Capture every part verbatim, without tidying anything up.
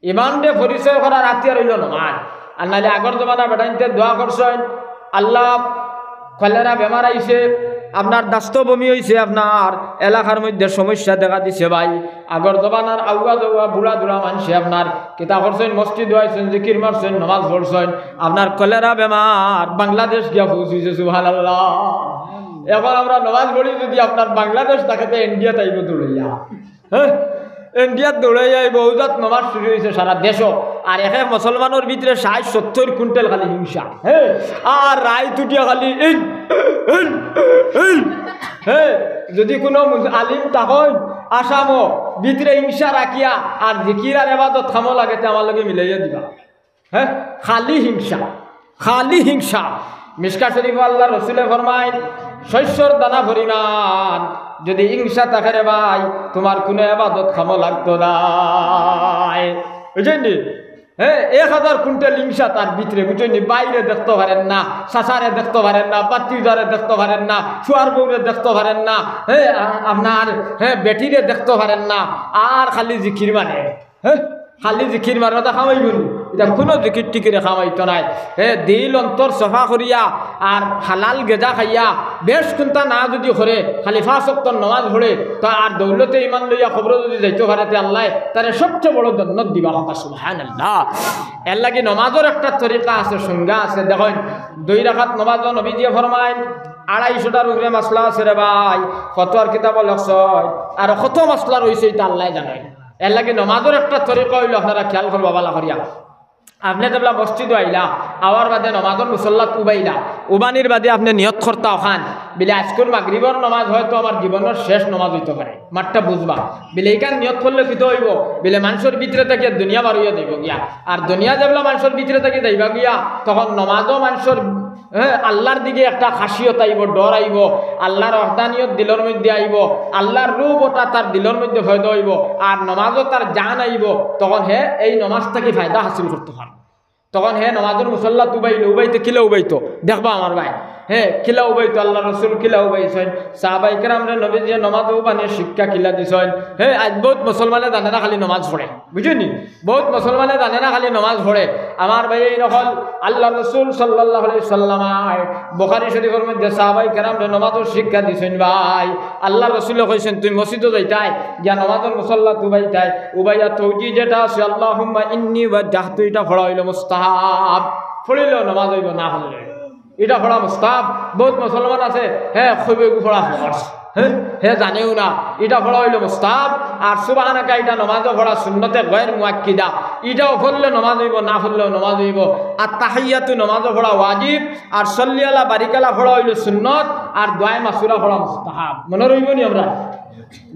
ইমানরে পরিচয় করার হাতিয়ার অইলো নমাজ। আর নাইলে আগর জমানা বেটাইন্তে দোয়া করছইন, "আল্লাহ, কলেরা বেমার আইছে, আপনার দাস্ত বমি অইছে, আপনার এলাকার মধ্যে সমস্যা দেখা দিছে ভাই।" আগর জমানার আউয়া জউয়া বুড়া দুড়া মানষে আপনার কিতা করছইন, মসজিদো আইছইন, জিকির মারছইন, নমাজ পড়ছইন, আপনার কলেরা বেমার বাংলাদেশ গিয়া পৌঁছিছে, সুবহানাল্লাহ। এখন আমরা নমাজ পড়ি যদি আপনার বাংলাদেশ থাকে, তো ইন্ডিয়াত আইবো দৌড়াইয়া। হ্যাঁ, ইন্ডিয়াত দৌড়াইয়া আইবো, অউজাত নমাজ শুরু অইছে সারা দেশো। আর এক এক মুসলমানর ভিতরে ষাইট সত্তইর কুইন্টাল খালি হিংসা। হ্যাঁ, আর রাইত উঠিয়া খালি ইন, ইন, ইন। হ্যাঁ, যদি কুনু মুস-, আলিম থাকইন আসামো, ভিতরে হিংসা রাখিয়া আর জিকির আর এবাদত কামো লাগে, তে আমার লগে মিলাইয়া দিবা। হ্যাঁ, খালি হিংসা, খালি হিংসা। মিশকা শরীফো আল্লার রসুলে ফরমাইন, "শস্যর দানা পরিমাণ যদি হিংসা থাকে রে ভাই, তুমার কুনু এবাদত কামো লাগতো নায়।" বুঝছইন নি? হ্যাঁ, এক হাজার কুইন্টাল হিংসা তার ভিতরে, বুঝছইন নি? বাইরে দেখতো পারের না, চাচারে দেখতো পারের না, বাতিজারে দেখতো পারের না, ফুয়ার বউরে দেখতো পারের না, হ্যাঁ, আ-, আপনার, হ্যাঁ, বেটিরে দেখতো পারের না, আর খালি জিকির মারে। হ্যাঁ, খালি জিকির মারো, ইটা কামাইবো নি? ইটা কুনু জিকির টিকিরে কামাইতো নায়। হ্যাঁ, দিল অন্তর সাফা করিয়া আর হালাল গেজা খাইয়া বেশ কুন্তা না যদি করে, খালি পাঁচ ওয়াক্ত নমাজ পড়ে, তো আর দৌলতে ইমান লইয়া কবরো যদি যাইতো পারে, তে আল্লায় তারে সবচেয়ে বড় জন্নত দিবা। কথা সুবহানাল্লাহ। এরলাগি নমাজর একটা তরিকা আছে, সংজ্ঞা আছে। দেখইন, দুই রাকাত নমাজো নবীজিয়ে ফরমাইন, আড়াইশোটার উপরে মাসলা আছে রে ভাই, ফতোয়ার কিতাবো লেখছইন, আর কত মাসলা রইছে, ইটা আল্লায় জানইন। এরলাগি নমাজর একটা তরিকা অইলো, আপনারা খিয়াল করবা ভালা করিয়া। আপনে যেবলা মসজিদো আইলা, আওয়ার বাদে নমাজর মুসল্লাত উবাইলা, উবানির বাদে আপনে নিয়ত করতা অখান, বিলে আইজকুর মাগরিবর নমাজ হয়তো আমার জীবনর শেষ নমাজ অইতো পারে। মাতটা বুঝবা। বিলে ইখান নিয়ত করলে কিতা অইবো? বিলে মানষর ভিতরে থাকিয়া দুনিয়া বার অইয়া যাইবো গিয়া। আর দুনিয়া যেবলা মানষর ভিতরে থাকি যাইবা গিয়া, তখন নমাজও মানষর হ্যাঁ, আল্লার দিকে একটা খাশিয়ত আইবো, ডর আইবো, আল্লার ওয়াহদানিয়ত দিলর মধ্যে আইবো, আল্লার রুহ ওটা তার দিলর মধ্যে পয়দা অইবো, আর নমাজও তার জান আইবো, তখন হে এই নমাজ থাকি ফায়দা হাসিল করতো পারবো। তখন হে নমাজর মুসল্লাত উবাইলো, উবাইতে কিলা উবাইতো? দেখবা আমার ভাই, হে, কিলা উবাইতো, আল্লার রসুল কিলা উবাইছইন, সাহাবায়ে কেরামরে নবীজিয়ে নমাজ উবানির শিক্ষা কিলা দিছইন। হে, আইজ বউত মুসলমানে জানে না, খালি নমাজ পড়ে, বুঝছইন নি? বউত মুসলমানে জানে না, খালি নমাজ পড়ে। আমার ভাই, এই নকল আল্লার রসুল সাল্লাল্লাহু আলাইহি ওয়াসাল্লাম, বুখারী শরীফর মধ্যে সাহাবায়ে কেরামরে নমাজর শিক্ষা দিছইন ভাই। আল্লার রসুলে কইছইন, "তুমি মসজিদো যাইতায়, গিয়া নমাজর মুসল্লাত উবাইতায়।" উবাইয়া তৌজি যেটা আছে, "আল্লাহুম্মা ইন্নী ওয়াজজাহতু", ইটা পড়া অইলো মুস্তাহাব। পড়িলেও নমাজ অইবো, না পড়লে ইটা পড়া মুস্তাহাব। বউত মুসলমান আছে, হে, কইবো ইগু পড়া ফরজ। হে, হে জানেও না, ইটা পড়া অইলো মুস্তাহাব। আর সুবহানাকা ইটা নমাজো পড়া সুন্নতে গয়র মুআক্কিদা। ইটাও পড়লে নমাজ অইবো, না পড়লেও নমাজ অইবো। আর তাহিয়াতু নমাজো পড়া ওয়াজিব, আর সল্লি আলা বারিক আলা পড়া অইলো সুন্নত, আর দোয়ায়ে মাসুরা পড়া মুস্তাহাব। মনো রইবো নি আমরার?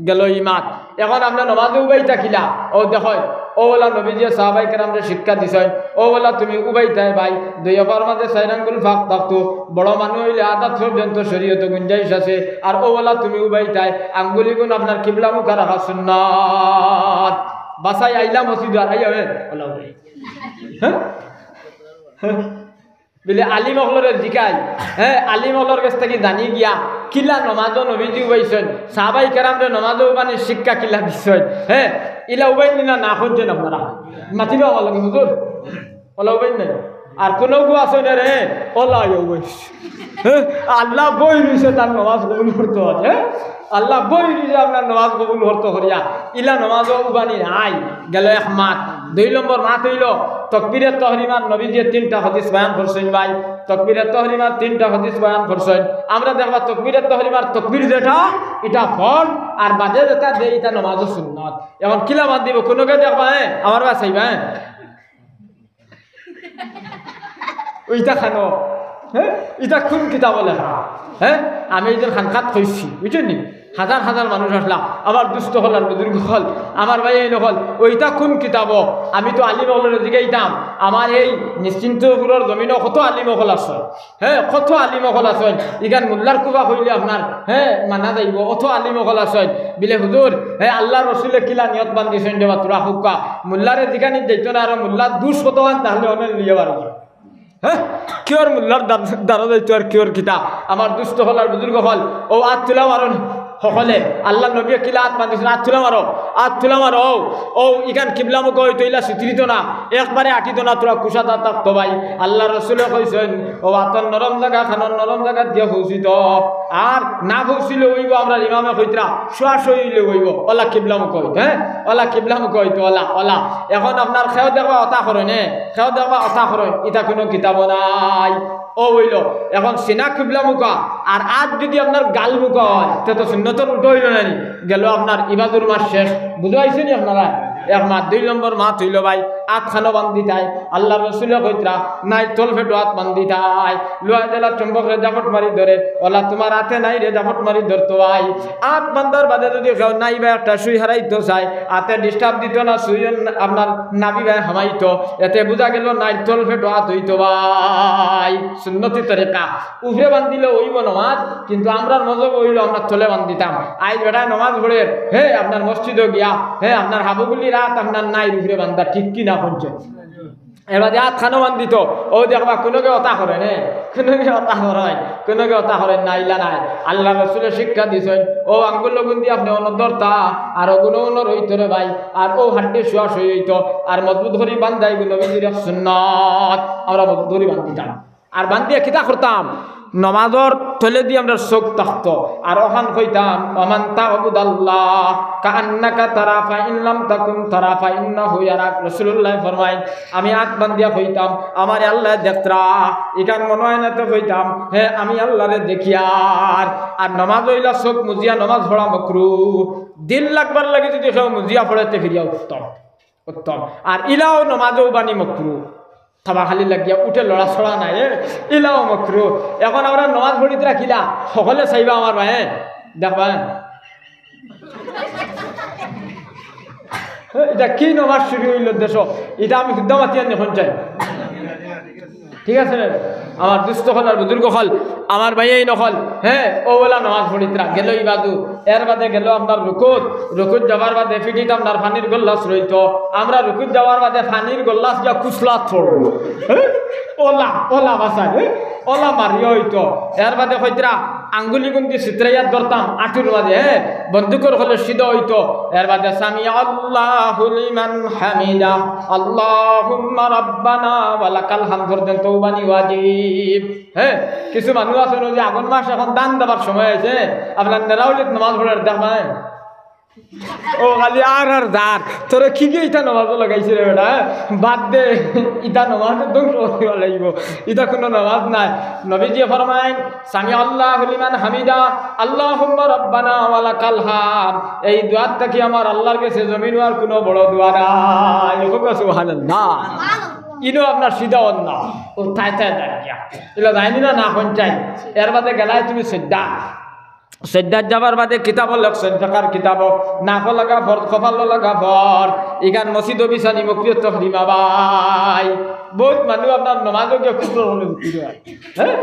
গেলো ই মাত। এখন আপনে নমাজো উবাইতা কিলা? অউ দেখইন, অউ অলা নবীজিয়ে সাহাবায়ে কেরামরে শিক্ষা দিছইন। অউ অলা তুমি উবাইতায় ভাই, দুইও পার মাঝে চাইর আঙ্গুল ফাঁক থাকতো। বড় মানুষ অইলে আধা আত পর্যন্ত শরীয়তো গুঞ্জাইশ আছে। আর অউ অলা তুমি উবাইতায়, আঙ্গুলিগুন আপনার কিবলামুখা রাখা সুন্নাত। বাছাই আইলা মসজিদো আর আইয়া, হে, অলা উবাই। হে? হে? বিলে আলিম অকলরে জিকাই, হে, আলিম অকলর গেছ থাকি জানি গিয়া, কিলা নমাজো নবীজি উবাইছইন, সাহাবায়ে কেরামরে নমাজো উবানির শিক্ষা কিলা দিছইন, হে, ইলা উবাইন নি না, না কইছইন আপনারা? মাতিবা আমার লগে, হুজুর, অলা উবাইন নাই। আর কুনুগু আছইন রে, অলা আইয়া উবাইছ। হে, আল্লাহ বই রইছে তার নমাজ কবুল করতো, হে? আল্লাহ বই রইছে আপনার নমাজ কবুল করতো করিয়া। ইলা নমাজো উবানি নাই। গেলো এক মাত। দুই নম্বর মাত অইলো, তকবিরে তহরিমার নবীজিয়ে তিনটা হাদিস বয়ান করছইন ভাই। তকবিরে তহরিমার তিনটা হাদিস বয়ান করছইন। আমরা দেখবা তকবিরে তহরিমার তকবির যেটা, ইটা ফরজ, আর বাদে যেটা দেয়, ইটা নমাজো সুন্নত। এখন কিলা বাদ দিবো? কুনুকে দেখবা, হে? আমার বাছাইবা, হে? অউ ইটা খানো, হে? ইটা কুন কিতাবো লেখা? হে? আমি ইদিন খানকাত কইছি, বুঝছইন নি? হাজার হাজার মানুষ আছলা, আমার দুস্ত অকল আর বুজুর্গ অকল, আমার ভাইয়াইন অকল, অউ ইটা কুন কিতাবো? আমি তো আলিম অকলরে জিগাইতাম, আমার এই নিশ্চিন্তপুরর জমিনো কত আলিম অকল আছে, হে, কত আলিম অকল আছইন, ইখান মোল্লার কুবা কইলে আপনার, হে, মানা যাইবো, অত আলিম অকল আছইন। বিলে হুজুর, হে, আল্লার রসুলে কিলা নিয়ত বান্ধিছইন দেবা তোরা হুক্কা, মোল্লারে জিগানিত যাইতো না, আর মোল্লার দুষ কতখান তাহলে অনে লিয়ে পারবো। হে, কিওর মোল্লার দার-, দারো যাইতো আর কিওর কিতা? আমার দুস্ত অকল আর বুজুর্গ অকল, অউ আত তুলা মারইন। হকলে আল্লার নবীয়ে কিলা আত বান্ধিছইন, আত তুলা মারো, আত তুলা মারো। অউ, অউ, ইখান কিবলামুখা অইতো, ইলা ছিতরিতো না, একবারে আটিতো না, থুড়া কুশাদা থাকতো ভাই। আল্লার রসুলে কইছইন, অউ আতর নরম জাগা, কানর নরম জাগাত গিয়া পৌঁছিতো, আর না পৌঁছিলেও অইবো, আমরার ইমামে কইতরা, শোয়া শোয়ি অইলেও অইবো, অলা কিবলামুখা অইতো, হে, অলা কিবলামুখা অইতো, অলা, অলা। এখন আপনার কেউ দেখবা অতা করইন, হে, কেউ দেখবা অতা করইন, ইতা কুনু কিতাবো নাই। অউ অইলো, এখন সিনা কিবলামুখা, আর আত যুদি আপনার গালমুখা অয়, তে তো সুন্নতর উল্টা অইলো না নি? গেলো আপনার ইবাদুর মাস শেষ, বুঝাইছি নি আপনারা? এক মাত, দুই নম্বর মাত অইলো ভাই, আত খানো বান্ধিতায়। আল্লার রসুলে কইতরা, নাইর তলফেটো আত বান্ধিতায়। লুয়া যেলা চুম্বকরে জাপট মারি ধরে, অলা তুমার আতে নাইরে জাপট মারি ধরতো ভাই। আত বান্ধার বাদে যুদি কেউ নাই বা একটা সুই হারাইতো চায়, আতে disturb দিতো না, সুই আপনার নাভি বায় হামাইতো, এতে বুঝা গেলো নাইর তলফেটো আত অইতো ভাই। সুন্নতি তরিকা। উপরে বান্ধিলে অইবো নমাজ, কিন্তু আমরার মজহব অইলো আমরা তলে বান্ধিতাম। আইজ বেটায় নমাজ পড়ের, হে, আপনার মসজিদো গিয়া, হে, আপনার হাবুগুলির আত আপনার নাইর উপরে বান্ধা, ঠিক কি না কইন চাইন? এরবাদে আত খানো বান্ধিতো, অউ দেখবা কুনুগে অতা করইন, হে, কুনুগে অতা করইন, কুনুগে অতা করইন না, ইলা নায়। আল্লার রসুলে শিক্ষা দিছইন, অউ আঙ্গুল অগুন দি আপনে অনো ধরতা, আর অগুন অনো রইতো রে ভাই, আর অউ হাড্ডি শোয়া শোয়ি অইতো, আর মজবুত করি বান্ধা ইগু নবীজির এক সুন্নত, আমরা মজবুত করি বান্ধিতাম। আর বান্ধিয়া কিতা করতাম? নমাজর তলেদি আমরার চউখ থাকতো। আর অখান কইতাম, "ওমান তা'বুদাল্লাহ কাআন্নাকা তারা, ফাইন লাম তাকুন তারা, ফাইন্নাহু ইয়ারাক।" রাসুলুল্লায় ফরমাইন, আমি আত বান্ধিয়া কইতাম, "আমারে আল্লায় দেখতরা।" ইখান মনো অয় না তো কইতাম, "হে, আমি আল্লারে দেখিয়ার।" আর নমাজ অইলা চউখ মুজিয়া নমাজ পড়া মকরু। দিল লাগবার লাগি যুদি কেউ মুজিয়া পড়ে, তে ফিরিয়া উত্তম, উত্তম। আর ইলাও নমাজও বানি মকরু। থাবা খালি লাগিয়া উঠে লড়াচড়া নাই, এ? ইলাও মকরু। এখন আমরা নমাজ পড়িতরা কিলা, হকলে চাইবা আমার ভাই, দেখবা। এ, ইটা কি নমাজ শুরু অইলো দেশো? ইটা আমি হুদ্দা মাতিয়ার নি কইন চাইন। ঠিক আছে নি? আমার দুস্ত অকল আর বুজুর্গ অকল, আমার ভাইয়াইন অকল, হে, অউ অলা নমাজ পড়িতরা, গেলো ইবাদু, এরবাদে গেলো আপনার রুকুত, রুকুত যাবার বাদে ফিঠিত আপনার পানির গল্লাস রইতো, আমরা রুকুত যাবার বাদে পানির গল্লাস গিয়া কুসলাত পড়বো, হে? অলা, অলা ভাষায়, হে? অলা মারিয়া অইতো। এরবাদে কইতরা, আঙ্গুলিগুন দি ছিতরাইয়া ধরতাম আটুর মাঝে, হে? বন্দুকর হকলে সিধা অইতো। এরবাদে সামি আল্লাহু লিমান হামিদা, আল্লাহুম্মা রাব্বানা ওয়া লাকাল হামদ পর্যন্ত অউ বানি ওয়াজিব। হে, কিছু মানুষ আছে না যে আগন মাস এখন ধান দেবার সময় অইছে, আপনার নেরাউলিত নমাজ পড়ের দেখবা, হে? অউ খালি আর আর যার, তোরে কিগে ইতা নমাজো লাগাইছে রে বেটা, হে? বাদ দে, ইতা নমাজ ধ্বংস করিবা লাগিবো, ইতা কুনু নমাজ নায়। নবীজিয়ে ফরমাইন, সামি আল্লাহু লিমান হামিদা, আল্লাহুম্মা রাব্বানা ওয়া লাকাল হামদ। এই দোয়ার থাকি আমার আল্লার গেছে জমিনো আর কুনু বড় দোয়া নাই। কউক্কা সুবহানাল্লাহ। ইনো আপনার সিধা অইন না, অউ থায় থায় দাঁড়িয়া। ইলা যাইন না, না কইন চাইন। এরবাদে গেলায় তুমি সইজদা। সইজদাত যাবার বাদে কিতাবো লেখছইন, ফেকার কিতাবো, নাকো লাগা ফরজ, কপালো লাগা ফরজ। ইখান মসজিদো বিছানি মকরুহে তহরিমা ভাই। বউত মানুষ আপনার নমাজো গিয়া কুফরর হকলে ফুতির অয়। হে?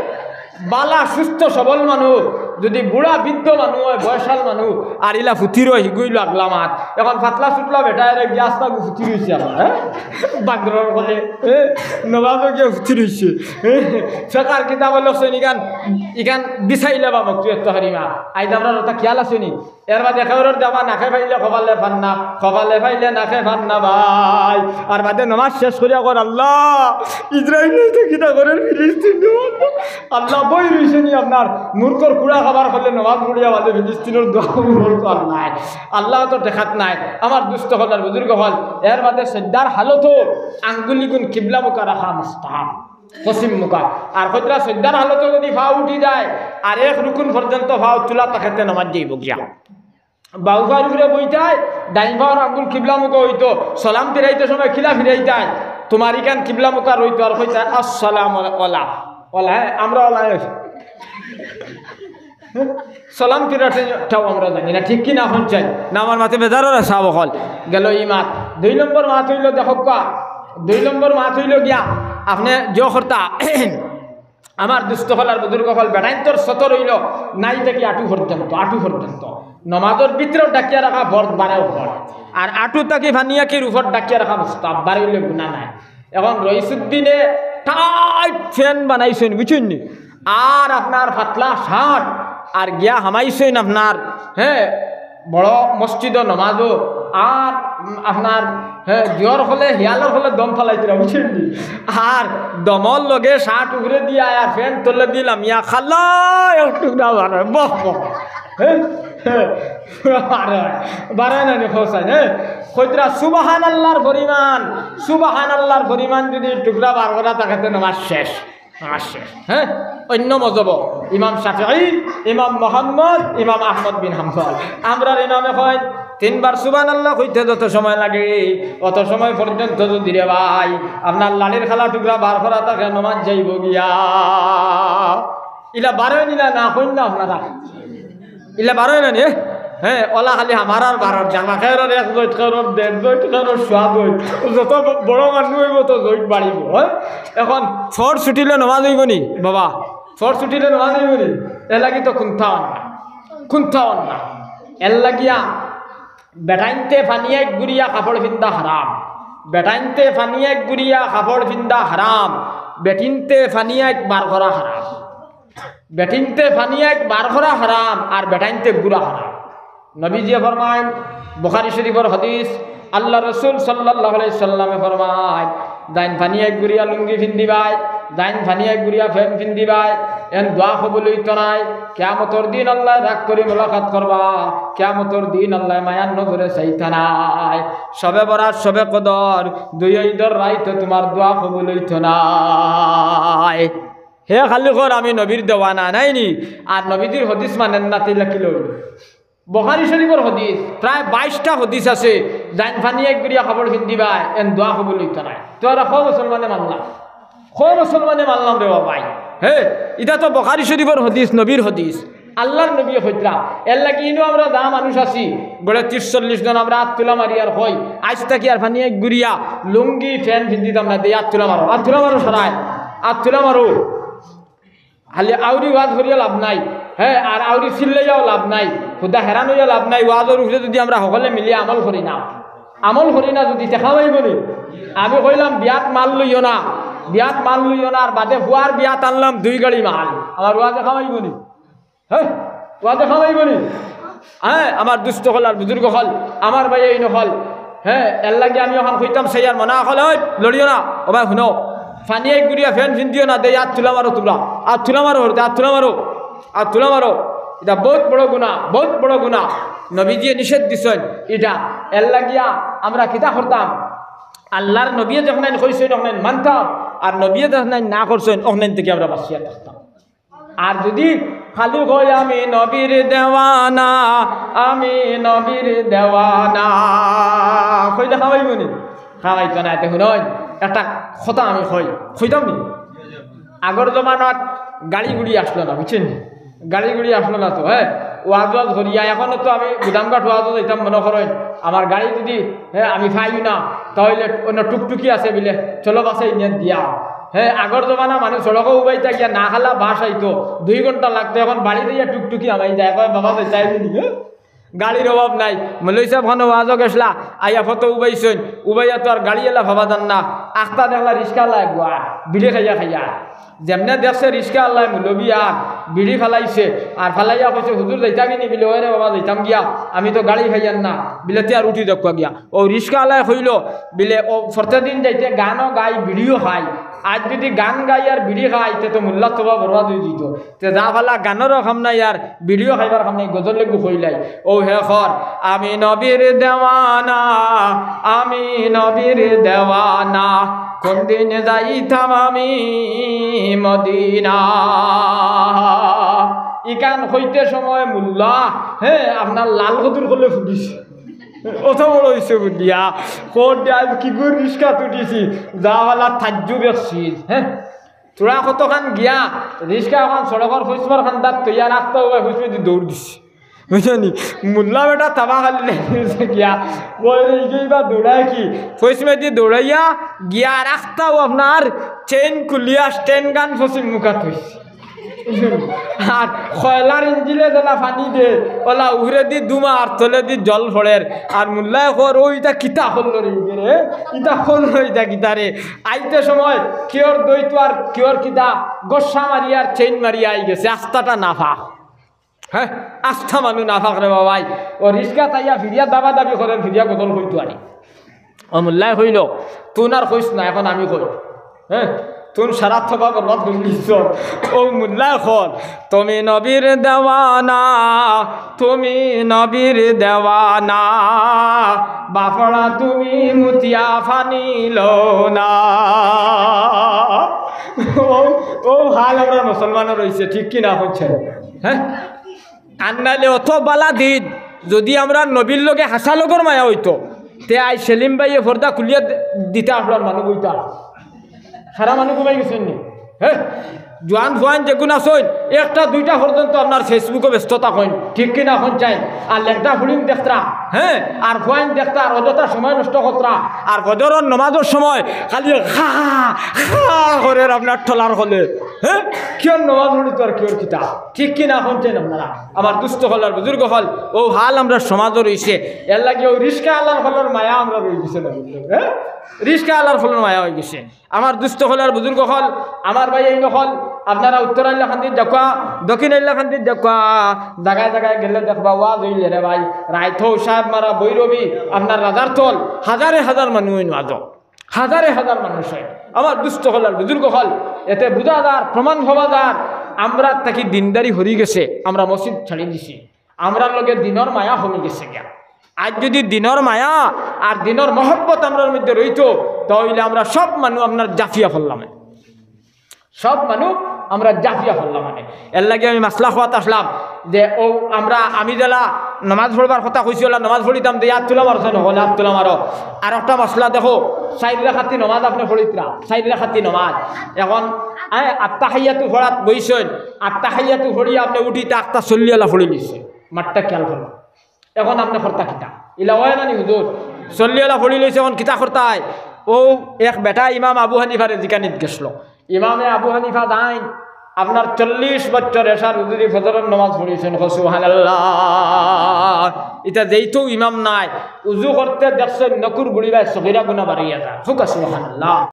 বালা সুস্থ সবল মানুষ, যুদি বুড়া বৃদ্ধ মানুষ অয়, বয়সাল মানুষ, আর ইলা ফুতির অয়, হিগু অইলো আগলা মাত। এখন পাতলা সুতলা বেটায় রে গিয়া আস্তা গু ফুতির অইছে আমার, হে? বাগরর হকলে, হে? নমাজো গিয়া ফুতির অইছে, হে? ফেকার কিতাবো লেখছইন ইখান, ইখান বিছাইলা বা মকরুহে তহরিমা। আইজ আমরার অতা খিয়াল আছে নি? এরবাদে কেউরর দেখবা নাকে পাইলে কপালে পান না, কপালে পাইলে নাকে পান না ভাই। আর বাদে নমাজ শেষ করিয়া কর, "আল্লাহ, ইসরাইলে তো কিতা করের ফিলিস্তিন।" আল্লাহ বই রইছে নি আপনার মুরগর কুড়া খাবার করলে নমাজ পড়িয়া বাদে ফিলিস্তিনর দোয়া কবুল করতো আল্লাহ। আল্লাহ তো দেখাত নাই। আমার দুস্ত অকল আর বুজুর্গ অকল, এরবাদে সইজদার হালতো আঙ্গুলিগুন কিবলা মুখা রাখা মুস্তাহাব। পশ্চিম মুখা। আর কইতরা সইজদার হালতো যুদি পাও উঠি যায়, আর এক রুকুন পর্যন্ত পাও তুলা থাকে তে নমাজ যাইবো গিয়া। বাউ পাওর উপরে বইতায়, ডাইন পাওর আঙ্গুল কিবলা মুখা অইতো, সালাম ফিরাইতে সময় কিলা ফিরাইতায়, তুমার ইখান কিবলা মুখা রইতো, আর কইতায়, "আসসালামু আলা-, ওয়ালা, ওয়ালা, হে, আমরা ওয়ালা, হে।" সালাম ফিরাটাও আমরা জানি না, ঠিক কি না, কইন চাইন? না, আমার মাতে বেজার অইরা সাব অকল। গেলো ই মাত। দুই নম্বর মাত অইলো, দেখউক্কা, দুই নম্বর মাত অইলো গিয়া, আপনে যে করতা, আমার দুস্ত অকল আর বুজুর্গ অকল, বেটাইন্তর সতর অইলো নাই থাকি আটু পর্যন্ত, আটু পর্যন্ত। নমাজর ভিতরেও ডাকিয়া রাখা ফরজ, বারেও ফরজ। আর আটু থাকি পানি আকির উপর ডাকিয়া রাখা মুস্তাহাব, বারে অইলে গুনা নাই। এখন রইসুদ্দিনে tight pant বানাইছইন, বুঝছইন নি? আর আপনার পাতলা shirt, আর গিয়া হামাইছইন আপনার, হে, বড় মসজিদো নমাজো, আর, উম, আপনার, হে, জিওর হলে, হিয়ালর হলে দম ফালাইতরা, বুঝছইন নি? আর দমর লগে শার্ট উপরে দিয়া আর প্যান্ট তলেদি লামিয়া খালা এক টুকরা বারয়, বহ, বহ। হে? হে? বারয়, বারয় না নি, হোসাইন, হে? কইতরা সুবহানাল্লাহর পরিমাণ, সুবহানাল্লাহর পরিমাণ যদি টুকরা বার করা থাকে, তে নমাজ শেষ। আসে, হে? অইন্য মজহব, ইমাম শাফিঈ, ইমাম মুহাম্মদ, ইমাম আহমদ বিন হাম্বল। আমরার ইমামে কইন, তিনবার সুবহানাল্লাহ কইতে যত সময় লাগে, অত সময় পর্যন্ত যদি রে ভাই, আপনার লাড়ির খালা টুকরা বার করা থাকে, নমাজ যাইবো গিয়া। ইলা বারয় নি না, না কইন না আপনারা? ইলা বারয় না নি? হে, অলা খালি আমার আর বারর জামা, কেউরর এক জইট, কেউরর দেড় জইট, কেউরর সোয়া জইট। যত ব-, বড় মানুষ অইবো, অত জইট বাড়িবো, হে? এখন ফরজ ছুটিলে নমাজ অইবো নি, বাবা? ফরজ ছুটিলে নমাজ অইবো নি? এরলাগি তো কুন্তা অর না, কুন্তা অর না। এরলাগিয়া বেটাইন্তে ফানিয়া এক গুড়িয়া কাপড় ফিন্দা হারাম, বেটাইন্তে ফানিয়া এক গুড়িয়া কাপড় ফিন্দা হারাম, বেটিন্তে ফানিয়া এক বার করা হারাম। বেটিন্তে ফানিয়া এক বার করা হারাম, আর বেটাইন্তে গুড়া হারাম। নবীজিয়ে ফরমাইন, বুখারী শরীফর হাদিস, আল্লার রসুল সাল্লাল্লাহু আলাইহি সাল্লামে ফরমাইন, যাইন ফানিয়া এক গুড়িয়া লুঙ্গি ফিন্দিবায়, যাইন ফানিয়া এক গুড়িয়া প্যান্ট ফিন্দিবায়, এন দোয়া কবুল অইতো নায়। কিয়ামতর দিন আল্লায় রাগ করি মুলাকাত করবা, কিয়ামতর দিন আল্লায় মায়ার নজরে চাইতা নায়। শবে বরাত, শবে কদর, দুই ইদর রাইতো তুমার দোয়া কবুল অইতো নায়। হে খালি কর আমি নবীর দেওয়ানা, নায় নি? আর নবীজির হাদিস মানইন না, তে ইলা কিলা অইলো? বুখারী শরীফর হাদিস, প্রায় বাইশটা হাদিস আছে, যাইন ফানিয়া এক গুড়িয়া কাপড় ফিন্দিবায়, এন দোয়া কবুল অইতো নায়। তে অরা কও মুসলমানে মানলাম, কও মুসলমানে মানলাম রে বাবাই। হে, ইটা তো বুখারী শরীফর হাদিস, নবীর হাদিস, আল্লার নবীয়ে কইতরা। এরলাগি ইনো আমরা যা মানুষ আছি, গড়ে তিরিশ চল্লিশ জন আমরা আত তুলা মারি আর কই, আইজ থাকি আর ফানিয়া এক গুড়িয়া লুঙ্গি প্যান্ট ফিন্দিতাম না, দেই আত তুলা মারো, আত তুলা মারো সরাই, আত তুলা মারো। খালি আউরি ওয়াজ করিয়া লাভ নাই, হে, আর আউরি চিল্লাইয়াও লাভ নাই, হুদা হেরান অইয়া লাভ নাই। ওয়াজর উপরে যদি আমরা হকলে মিলিয়া আমল করি না, আমল করি না যদি, তে কাম অইবো নি? আমি কইলাম বিয়াত মাল লইও না, বিয়াত মাল লইও না, আর বাদে ফুয়ার বিয়াত আনলাম দুই গাড়ি মাল, আমার ওয়াজে কাম অইবো নি? হে, ওয়াজে কাম অইবো নি? হে, আমার দুস্ত অকল আর বুজুর্গ অকল, আমার ভাইয়াইন অকল, হে, এরলাগি আমি অখান কইতাম চাইয়ার মনা অকল, ওই, লড়িও না, ও ভাই, হুনো, ফানিয়া এক গুড়িয়া প্যান্ট ফিন্দিও না, দেই আত তুলা মারো তুমরা, আত তুলা মারো, হরতে আত তুলা মারো, আত তুলা মারো। ইটা বউত বড় গুনা, বউত বড় গুনা। নবীজিয়ে নিষেধ দিছইন ইটা। এরলাগিয়া আমরা কিতা করতাম? আল্লার নবীয়ে যখনাইন কইছইন, অখনাইন মানতাম, আর নবীয়ে যখনাইন না করছইন, অখনাইন থাকি আমরা বাচিয়া থাকতাম। আর যদি খালি কই, "আমি নবীর দেওয়ানা, আমি নবীর দেওয়ানা," কইলে কাম অইবো নি? কাম অইতো নায়। তে হুনইন, একটা কথা আমি কই, কইতাম নি? আগর জমানাত গাড়ি গুড়ি আছলো না, বুঝছইন নি? গাড়ি গুড়ি আছলো না তো, হে? ওয়াজ ওয়াজ করিয়া, অখনো তো আমি গুদামঘাট ওয়াজো যাইতাম, মনো করইন, আমার গাড়ি যদি, হে, আমি পাইও না, তা অইলে অনো টুকটুকি আছে বিলে, চলো বাছাই নিয়া দিয়া। হে, আগর জমানা মানুষ সড়কো উবাইতা গিয়া না খালা বাস আইতো, দুই ঘন্টা লাগতো, অখন বাড়ি দিয়া টুকটুকি হামাই যায়, কয়, "বাবা, যাইতায় নি?" হে? গাড়ির অভাব নাই। মৌলভী সাব অখনো ওয়াজো গেছলা, আইয়া ফটো উবাইছইন, উবাইয়া তো আর গাড়ি এলা পাওয়া যার না, আখতা দেখলা রিস্কা আলা এগুয়া, বিড়ি খাইয়া খাইয়া। যেমনে দেখছে রিস্কা আলায় মৌলভী আর বিড়ি ফালাইছে, আর ফালাইয়া কইছে, "হুজুর, যাইতায় নি?" বিলে, "ওই রে বাবা, যাইতাম গিয়া, আমি তো গাড়ি পাইয়ার না।" বিলে, "তে আর উঠি যাউক্কা গিয়া।" অউ রিস্কা আলায় কইলো, বিলে, "অউ প্রত্যেক দিন যাইতে গানও গাই, বিড়িও খাই, আইজ যদি গান গাই আর বিড়ি খাই, তে তো মোল্লার তওবা বরবাদ অইযিতো। তে যা ফালা, গানরও কাম নাই আর বিড়িও খাইবার কাম নাই, গজল এগু কইলাই।" অউ হে কর, "আমি নবীর দেওয়ানা, আমি নবীর দেওয়ানা, কোন দিন যাইতাম আমি মদিনা।" ইখান কইতে সময় মোল্লা, হে, আপনার লাল কদুর কলে ফুটিছে। অত বড় অইছে বুলিয়া। কোন দিয়া আইজ কিগু রিস্কাত উঠিছি, যা ফালা তাজ্জুব এক চিজ, হে। থুড়া কতখান গিয়া, রিস্কা অখান সড়কর পশ্চিমর কান্দাত থইয়া রাখতা অউ পশ্চিমেদি দৌড় দিছে। বুঝছইন নি? মোল্লা বেটা তাবা খালি গিয়া, ওই রে, ইগু ইবা দৌড়ায় কি? পশ্চিমেদি দৌড়াইয়া গিয়া রাখতা অউ আপনার চেইন খুলিয়া স্ট্যান্ড গান পশ্চিম মুখা থইছে। আর কয়লার ইঞ্জিনে যেলা পানি দে, অলা উপরেদি ধুমা আর তলেদি জল পড়ের। আর মোল্লায় কর, "অউ ইতা কিতা করলো রে, ইতা রে? ইতা করলো ইতা কিতা রে?" আইতে সময় কিওর দইতো আর কিওর কিতা গসা মারিয়া আর চেইন মারিয়া আইগেছে, আস্তাটা নাফা। হ্যাঁ, আস্তা মানুষ নাপাক রে বাবাই। ও রিস্কা তাইয়া ফিরিয়া দাবা দাবি করের, ফিরিয়া গজল কইতো আরি। ও মোল্লায় কইল, "তুন আর কইস না, এখন আমি কই।" হ্যাঁ, তুন সারা তবা বরবাদ করি দিছস। ও মোল্লায় কইল, "তুমি নবীর দেওয়ানা, তুমি নবীর দেওয়ানা, বাফড়া তুমি মুতিয়া পানি লও না।" ও, ও হাল আমরা মুসলমানর অইছে, ঠিক কি না কইন? হ্যাঁ, আর নাইলে অত বালা দিন, যদি আমরার নবীর লগে হাছা লগর মায়া অইতো, তে আইজ সেলিম ভাইয়ে পর্দা খুলিয়া দে-, দিতা আপনার মানুষ বইতা। সারা মানুষ ঘুমাই গেছইন নি? হ্যাঁ? জোয়ান ফুয়াইন যেগুন আছইন, একটা দুইটা পর্যন্ত আপনার Facebook-ও ব্যস্ত থাকইন, ঠিক কি না কইন চাই? আর লেংটা ফুড়িন দেখতরা, হ্যাঁ? আর ফুয়াইন দেখতা, আর অযথা সময় নষ্ট করতরা, আর ফজরর নমাজর সময় খালি খা, খা করের আপনার টলার খলে, হ্যাঁ? কিয়র নমাজ পড়িতো আর কিয়র কিতা? ঠিক কি না কইন চাই আপনারা? আমার দুস্ত অকল আর বুজুর্গ অকল, ও হাল আমরার সমাজর অইছে। এর লাগি ও রিস্কা আলার খলর মায়া আমরার অই গেছে না, হ্যাঁ? রিস্কা আলার খলর মায়া অই গেছে। আমার দুস্ত অকল আর বুজুর্গ অকল, আমার ভাইয়াইন অকল, আপনারা উত্তর আইল্লাকান্দিত যাউক্কা, দক্ষিণ আইল্লাকান্দিত যাউক্কা, জাগায় জাগায় গেলে দেখবা ওয়াজ অইলে রে ভাই, রাইত হউ সাহেব মারা বৈরবী, আপনার রাজার তল, হাজারে হাজার মানুষ অইন ওয়াজো। হাজারে হাজার মানুষ অয়। আমার দুস্ত অকল আর বুজুর্গ অকল, এতে বুঝা যার, প্রমাণ হওয়া যার, আমরার থাকি দিনদারি হরি গেছে, আমরা মসজিদ ছাড়ি দিছি, আমরার লগে দিনর মায়া কমি গেছে গিয়া। আইজ যদি দিনর মায়া আর দিনর মহব্বত আমরার মধ্যে রইতো, তাইলে আমরা সব মানুষ আপনার জাফিয়া পড়লাম, সব মানুষ আমরা জাফিয়া পড়লাম। মানে, এর লাগি আমি মাসলা কওয়াত আসলাম যে ও আমরা, আমি যেলা নমাজ পড়বার কথা কইছি, ওলা নমাজ পড়িতাম, যে আত তুলা মারো, হকলে আত তুলা মারো। আর একটা মাসলা দেখো, চাইর রাকাতি নমাজ আপনে পড়িতরা, চাইর রাকাতি নমাজ। এখন, আয়, আত্তাহিয়াতু পড়াত বইছইন, আত্তাহিয়াতু পড়িয়া আপনে উঠিতা আখতা সল্লি আলা পড়ি লিছে, মাতটা খেয়াল করবা। এখন আপনে করতা কিতা? ইলা অয় না নি হুজুর? সল্লি আলা পড়ি লইছে, এখন কিতা করতায়? ও এক বেটা ইমাম আবু হানিফারে জিকানিত গেছলো। ইমামে আবু হানিফা যাইন, আপনার চল্লিশ বছর এশার উজুদি ফজরর নমাজ পড়িছইন, কও সুবহানাল্লাহ। ইতা যেইতো ইমাম নাই, উজু করতে দেখছইন নকুর গুড়ি বায় সগিরা গুনা বাড়িয়া যায়। কউক্কা সুবহানাল্লাহ।